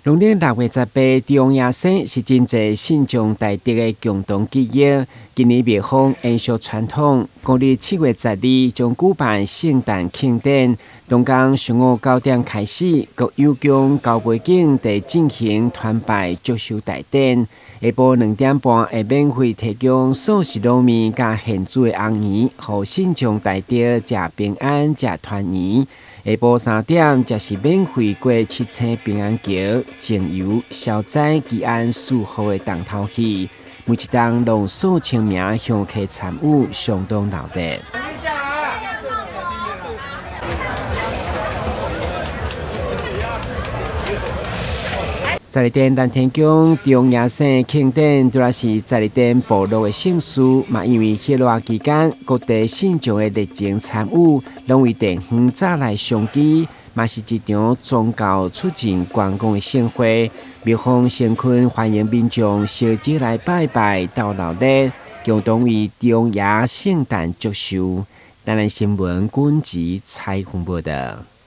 農曆6月18，中夜生是真濟信眾大德的共同記憶。今年廟方延續傳統，公曆7月12將舉辦聖誕慶典。當天上午9點開始，各有宮交杯景地進行團拜祝壽大典。下晡2點半會免費提供素食滷麵佮現煮的紅圓，予信眾大德食平安、食團圓。下晡3點，則是免費過七星平安橋、淨油、消災、祈安、賜福的重頭戲。每一冬攏數千名香客參與，相當鬧熱。十二殿南天宮中夜生慶典，除了是十二殿部落的盛事，嘛因為彼熱期間各地信眾的熱情參與，攏為地方早來商機，嘛是一場宗教促進觀光的盛會。廟方誠懇歡迎民眾相聚來拜拜鬥鬧熱，共同為中夜聖誕祝壽。台南新聞軍籍採訪報道。